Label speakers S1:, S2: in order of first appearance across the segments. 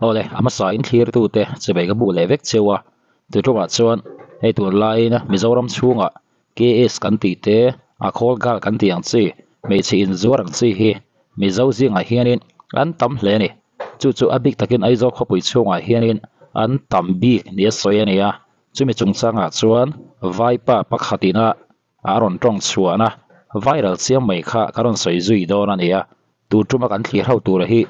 S1: Awle, a hmasa in thlirtute chawei ka buk leh vek cheu a, tuṭumah chuan hei tunlaiin Mizoram chhungah KS kan tih te, a khawl gal kan tih ang chi, hmeichhe inzuar ang chi hi Mizo zingah hianin an tam hle a ni. Chu chu a bik takin Aizawl khawpui chhungah hianin an tam bik nia sawi a ni a, chumi chungchangah chuan Vaipa pakhatin a A rawn tawng chhuahna viral chiang mai kha ka rawn sawi zui dawn a ni a, tun tuma kan thlir ho tura hi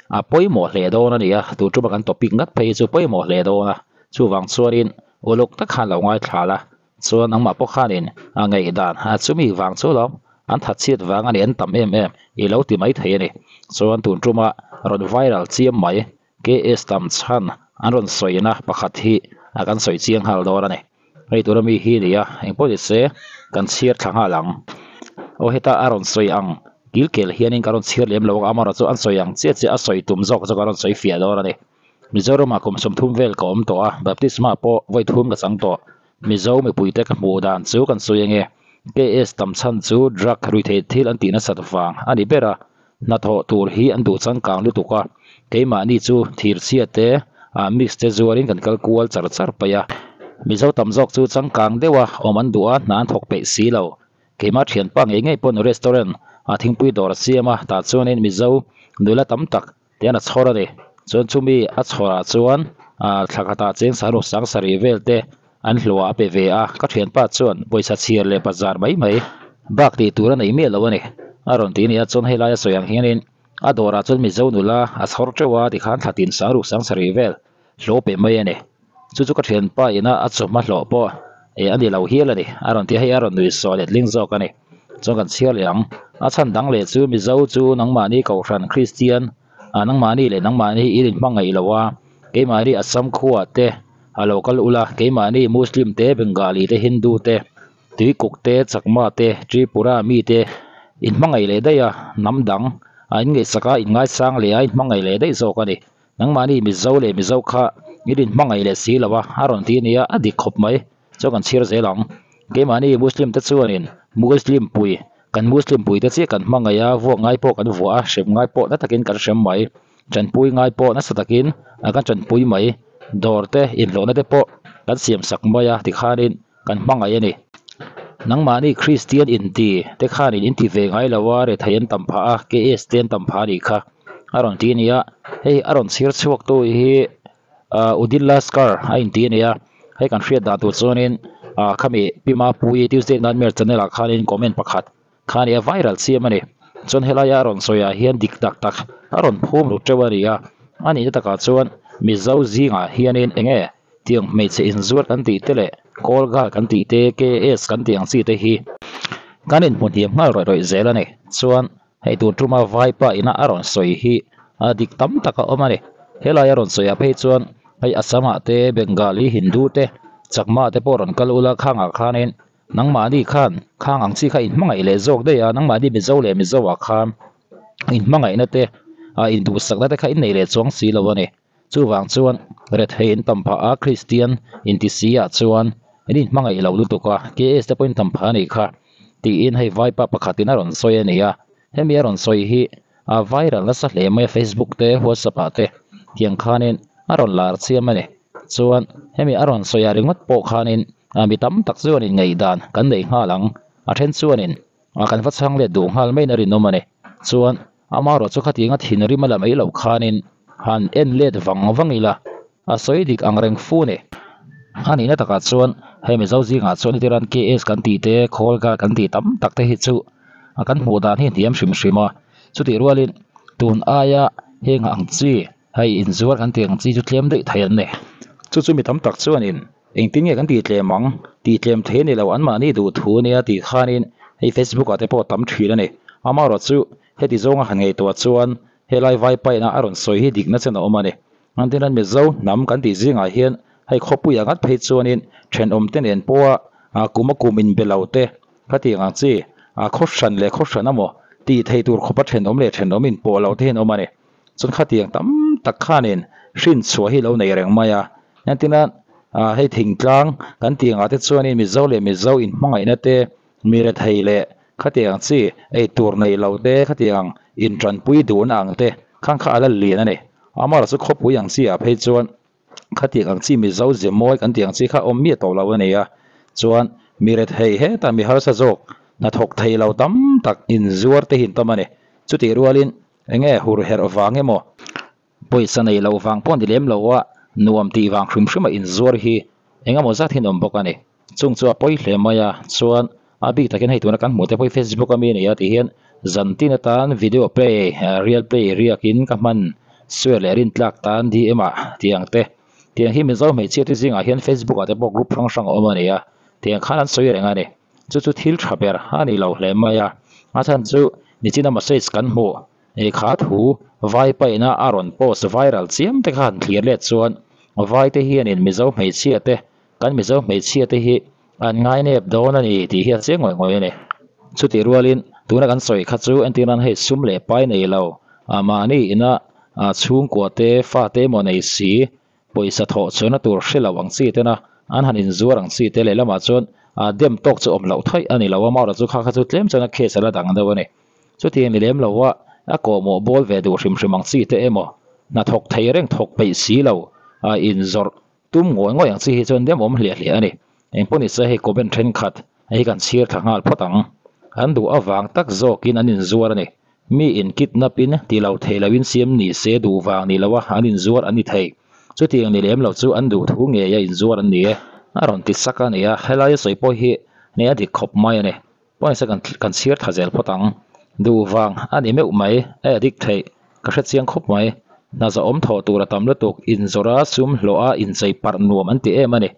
S1: a pawimawh hle dawn a ni a, tun tuma kan topic ngat phei hi chu pawimawh hle dawn a, chuvang chuanin uluk tak khan lo ngaithla la, chuan nangmah pawh khanin a ngaihdan a chumi vang chu lawm an that chhiat vang a ni an tam em em i lo ti mai thei a ni, chuan tun tuma rawn viral chiam mai KS tam chhan an rawn sawina pakhat hi a kan sawi chiang nghal dawn a ni. Hei tura mi hi nia engpawh ni se kan chhiar thla nghal ang. Aw heta a rawn sawi ang kilkel hianin ka rawn chhiar lem lo a, amaherawhchu an sawi ang chiah chiah a sawi tum zawk chu ka rawn sawi fiah dawn a ni. Mizoramah kum 30 vel ka awm tawh a, baptisma pawh vawi thum ka chang tawh. Mizo mipuite ka hmuh dan chu kan sawi ange. KS tam chhan chu drug ruihtheih thil an tih nasat vang a ni ber a, Hnathawh tur hi an duh changkang lutuk a, keimahni chu thirchhia te, ah mix te zuarin kan kal kual char char paih a. Mizo tam zawk chu changkang deuh a awm an duh a, hna an thawk peih si lo. Keimah thianpa ngei ngei pawn restaurant ah thingpui dawr a siam a, tah chuanin Mizo nula tam tak te an a chhawr a ni. Chuan chumi a chhawrah chuan ah thla khatah cheng saruk sang sarih vel te an hluah a pe ve a, ka thianpa chuan pawisa chhiar leh bazar mai mai bak tih tur a nei miah lo a ni. A rawn ti nia chuan helai a sawi ang hianin a dawrah chuan Mizo nula a chhawr teuh a tikhan thla tin sang ruk sang sarih vel hlawh pe mai a ni. Chu chu ka thianpa ina a chawhma hlawh pawh eh a ni lo hial a ni. A rawn ti a, hei a rawn nui sawi let ling zawk a ni. Chuan kan chhiar leh ang. A chhan dang leh chu Mizo chu nangmahni Kohhran Kristian ah nangmahni leh nangmahni in inhmangaih lo a, keimahni Assam khuaah te a lo kal ula, keimahni Muslim te, Bengali te, Hindu te, Tuikuk te, Chakma te, Tripura mi te inhmangaih leh daih a, hnam dang a inngaihsak a, inngaisang leh a inhmangaih leh daih zawk a ni. Nangmahni Mizo leh Mizo kha in inhmangaih leh si lo a, a rawn ti nia, a dik khawp mai. Chuan kan chhiar zel ang. Keimahni Muslim te chuanin Muslim pui, kan Muslim pui te chiah kan hmangaih a, vuak ngai pawh kan vuah a, hrem ngai pawh na takin kan hrem mai. Tanpui ngai pawh nasa takin a kan tanpui mai. Dawr te, inhlawhna te pawh kan siam sak mai a tikhanin kan hmangaih a ni. Nangmahni Kristian inti te khanin inti ve ngai lo a, rethei an tam phah a, KS te an tam phah a nih kha a rawn ti a ni a. Hei a rawn chhiar chhuaktu hi Udin Laskar a inti a ni a. Hei kan hriat dan tur chuanin khami Pi Mapuii Tuesday Nightmare channel ah khanin comment pakhat Kha nia viral chiam a ni. Chuan helaia a rawn sawi ah hian dik tak tak a rawn phum ru teuh a ni a. A nihna takah chuan Mizo zingah hianin eng nge tiang hmeichhe inzuar kan tih te leh call girl kan tih te, KS kan tih ang chi te hi kan inhmu hniam nghal rawih rawih zel a ni. Chuan hei tun tuma Vaipa ina a rawn sawi hi a dik tam tak a awm a ni. Helai a rawn sawi ah phei chuan hei Assam ah te, Bengali, Hindu te, Chakma te pawh rawn kal ula khangah khanin Nangmahni khan khang ang chi kha inhmangaih leh zawk daih a, nangmahni Mizo leh Mizo ah khan inhmangaihna te ah induhsakna te kha in nei leh chuang si lo a ni. Chuvang chuan rethei in tam phah a, Kristian inti si ah chuan in inhmangaih lo lutuk a, KS te pawh in tam phah a nih kha tiin hei vaipa pakhatin a rawn sawi a ni a. Hemi a rawn sawi hi a viral nasa hle mai a, Facebook te WhatsApp ah te tiang khanin a rawn lar chiam a ni. Chuan hemi a rawn sawi ah ringawt pawh khanin mi tam tak chuanin ngaihdan kan nei nghal ang, a then chuanin kan va chhang let duh nghal maiin a rinawm a ni. Chuan amaherawh chu khatianga thinrim a la mai loh khanin han en let vang vang ila a sawi dik ang reng fu ni. A nihna takah chuan hei Mizo zingah chuan hetiran KS kan tih te, Khawl kan tih tam tak te hi chu a kan hmuh dan hi a hniam hrim hrim a. Chutih rualin tun aia heng ang chi hei inzuar kan tih ang chi chu tlem daih thei an ni. Chu chu mi tam tak chuanin engtin nge kan tih tlem ang? Tih tlem thei a ni lo, anmahni duh thu a nia tih khanin hei Facebook ah te pawh a tam thin a ni. Amaherawhchu heti zawnga han ngaihtuah chuan helai vaipaina a rawn sawi hi dikna chen a awm a ni. Engtin Mizo hnam kan tih zingah hian hei khawpuiah ngat phei chuanin thenawm te nen pawha kum a kum inbe lo te khatiang ang chi khaw hran leh khaw hran emaw tih theih tur khawpa thenawm leh thenawm inpawh lo te hi an awm a ni. Chuan khatiang tam tak khanin hrin chhuah hi lo nei reng mai a. Engtin hei thingtlang kan tih angah te chuanin Mizo leh Mizo inhmangaihna te Mi rethei leh khatiang chi ei tur nei lo te khatiang intanpui duhna ang te khang kha a la lian a ni. Amaherawhchu khawpui ang chi ah phei chuan khatiang ang chi Mizo ze mawi kan tih ang chi kha awm miah tawh lo a ni a. Chuan mi rethei hetah mi harsa zawk hnathawk thei lo tam tak inzuar te hi an tam a ni. Chutih rualin eng nge hur herh vang emaw pawisa nei loh vang pawh ni lem lo a nuam tih vang hrim hrim a inzuar hi eng emaw zat hi an awm bawk a ni. Chung chu a pawi hle mai a, chuan a bik takin hei tuna kan hmuh te pawh hi Facebook ami a ni a tih hian zan tin atan video play real play riakin ka hman swear leh rintlak tan DM ah tih ang te tiang hi Mizo hmeichhia te zingah hian Facebook ah te pawh group hrang hrang a awm a ni a tiang khan an sawi reng a ni chu chu thil tha ber a ni lo hle mai a a chhan chu nichina message kan hmuh eh kha thu vai paihna a rawn post viral chiam te kha han thlir let chuan vai te hianin Mizo hmeichhia te Kan Mizo hmeichhia te hi an ngainep dawn a ni tih hi a chiang ngawih ngawih a ni. Chutih rualin tuna kan sawi kha chu entir nan hei sum leh pai nei lo, mahni ina chhungkua te, fa te emaw nei si, pawisa thawh chhuahna tur hre lo ang chi tena an han inzuar ang chi te lehlamah chuan dem tawk chu awm loh thaih a ni lo a, amaherawhchu chu kha kha chu tlem chuan a case a la dang deuh a ni. Chutiang ni lem lo a, a kawhmawh bawl ve duh hrim hrim ang chi te emaw hnathawk thei reng thawk peih si lo a inzawrh Tum ngawih ngawih ang chi hi chuan dem awm hliah hliah a ni. Engpawh nise hei comment thenkhat hei kan chhir thla nghal phawt ang. An duh avang tak zawkin an inzuar a ni. Mi in kidnap in ti lo thei loin siam ni se duh vang ni loa an inzuar an ni thei. Chutiang ni lem lo chu an duh thu ngeia inzuar an ni e. A rawn ti sak a ni a, helai a sawi pawh hi nei a dik khawp mai a ni. Pawh nise kan kan chhir tha zel phawt ang. Duh vang a ni meuh mai, a addict theih ka hre chiang khawp mai. Hna zahawm thawh tur a tam lutuk, inzawrh a, sum hlawh a, inchei parh nuam an ti em a ni.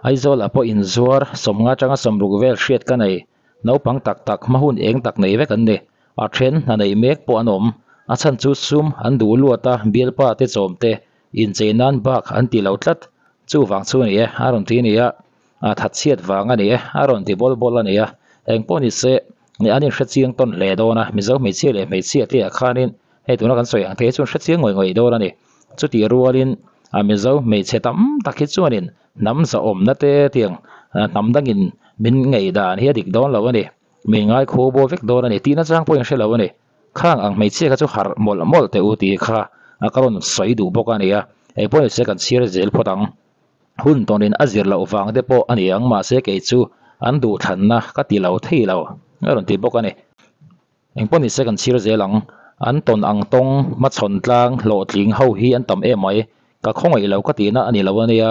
S1: Aizawlah pawh inzuar sawmnga atanga sawmruk vel hriat ka nei. Naupang tak tak, hma hun eng tak nei vek an ni. A then hna neih mek pawh an awm. A chhan chu sum an duh luat a, bialpa te chawm te, inchei nan bak an ti lo tlat. Chuvang chu a ni e, a rawn ti a ni a. A thatchhiat vang a ni e, a rawn ti bawl bawl a ni a. Eng pawh ni se, an inhre chiang tawn hle dawn a, Mizo hmeichhia leh hmeichhia te ah khanin hei tuna kan sawi ang te hi chuan hre chiang ngawih ngawih dawn a ni. Chutih rualin a Mizo hmeichhe tam tak hi chuanin hnam zahawmna te tiang hnam dangin min ngaihdan hi a dik dawn lo a ni, min ngaikhaw baw vek dawn a ni tihna chang pawhin hre lo a ni. Khang ang hmeichhia kha chu harh mawlh mawlh teh u tih kha ka rawn sawi duh bawk a ni a, eng pawh ni se kan chhir zel phawt ang. Hun tawnin a zir loh vang te pawh a ni ang mahse kei chu an duhthlanna ka ti lo thei lo a rawn ti bawk a ni. Engpawh nise kan chhir zel ang, an tawn ang tawng hmachhawn tlang hlawhtling ho hi an tam em mai, ka khawngaih lo ka tihna a ni lo a nia,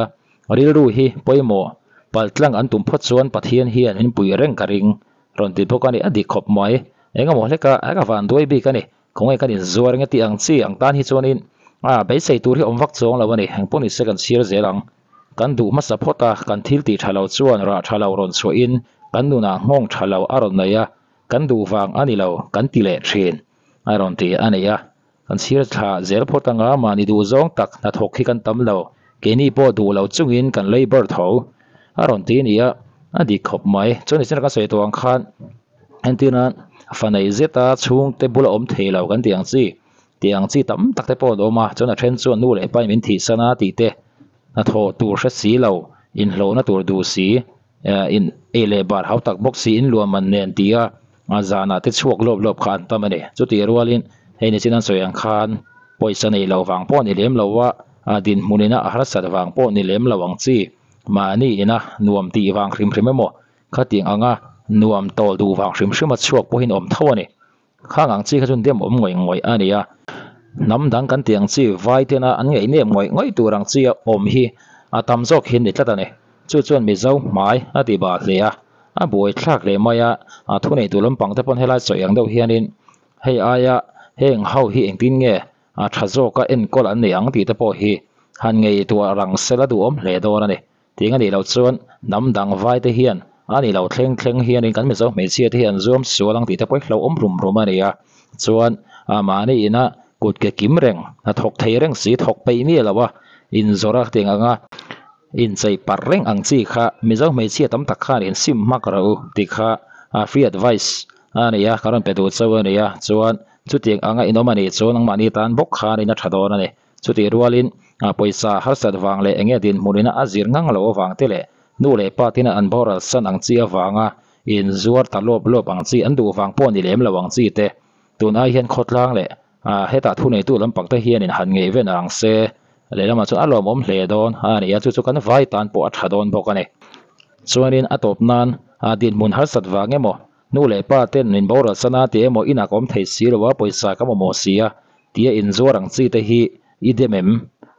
S1: rilru hi pawimawh paltlang an tum phawt chuan Pathian hian min puih reng ka ring rawn ti bawk a ni, a dik khawp mai, engemaw hleka ka van duai bik a ni. Khawngaih kan inzuar eng ati ang chi ang tan hi chuanin a beisei tur hi awm vak chuang lo a ni. Engpawh nise kan chhir zel ang. Kan duh hmasa phawt a, kan thil tih tha lo chuan rah tha lo rawn chhuahin kan nunah nghawng tha lo a rawn nei a, kan duh vang a ni lo kan ti leh thin a rawn ti a ni a. Kan chhir thla zel phawt anga mahni duh zawng tak hnathawk hi kan tam lo, keini pawh duh lo chungin kan labour tho a rawn ti a ni a, a dik khawp mai. Chuan nichina kan sawi tawh ang khan Entirna fa nei zeta chhungte bula awm thei lo kan tih ang chi, tih ang chi tam tak te pawh an awm a, chuan a then chuan nu leh pa in min thih san a tih te, hnathawh tur hre si lo, inhlawhna tur duh si, in ei leh bar hau tak bawk si, inluah man nen tih a zanah te chhuak lawp lawp kha an tam a ni. Chutih rualin hei nichin an sawi ang khan pawisa nei loh vang pawh ni lem lo a, dinhmun ina a harsat vang pawh ni lem lo ang chi, mahni ina nuam tih vang hrim hrim emaw Khatiang anga nuam tawl duh vang hrim hrim a chhuak pawhin awm tho a ni. Khang ang chi kha chuan dem awm ngawih ngawih a ni a. Hnam dang kan tih ang chi vai tena an ngaih nem ngawih ngawih tur ang chi a awm hi a tam zawk hi an ni tlat a ni. Chu chuan Mizo hmai a ti bah hle a, a buai thlak hle mai a, a thuneitu lampang te pawn helai sawi ang deuh hianin hei aia heng ho hi engtin nge a tha zawka enkawl an nei ang tih te pawh hi han ngaihtuah rang sela duhawm hle dawn a ni. Tiang a nih loh chuan hnam dang vai te hian a nih loh thleng thleng hianin kan Mizo hmeichhia te hi an zuam sual ang tih te pawh hi hlauhawm rum rum a ni a. Chuan mahni ina kut ke kim reng, hnathawk thei reng si, thawk peih miah lo a, inzawrh a tiang anga inchei parh reng ang chi kha Mizo hmeichhia tam tak khan insim hmak rawh u tih kha free advice a ni a, ka rawn pe duh chauh a ni a. Chuan chutiang anga inawm a nih chuan nangmahni tan bawk khan in a tha dawn a ni. Chutih rualin pawisa harsat vang leh enge dinhmun ina a zir ngang loh avang te leh nu leh pa tina an boral san ang chi avanga inzuar ta lawp lawp ang chi an duh vang pawh ni lem lo ang chi te tun ai hian khawtlang leh Ah hetah thuneitu lampang te hianin han ngaihven ang se lehlamah chuan a lawmawm hle dawn a ni a chu chu kan vai tan pawh a tha dawn bawk a ni. Chuanin a tawp nan ah dinhmun harsat vang emaw nu leh pa ten min boral sana tih emaw inah ka awm thei si lo a pawisa ka mamawh si a tia inzuar ang chi te hi i dem em?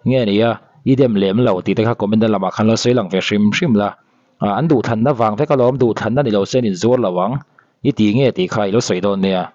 S1: Nge ni a i dem lem lo tih te kha comment na lamah khan lo sawi lang ve hrim hrim la. Ah an duhthlanna vang vek alawm duhthlanna ni lo se an inzuar lo ang i ti nge tih kha i lo sawi dawn nia.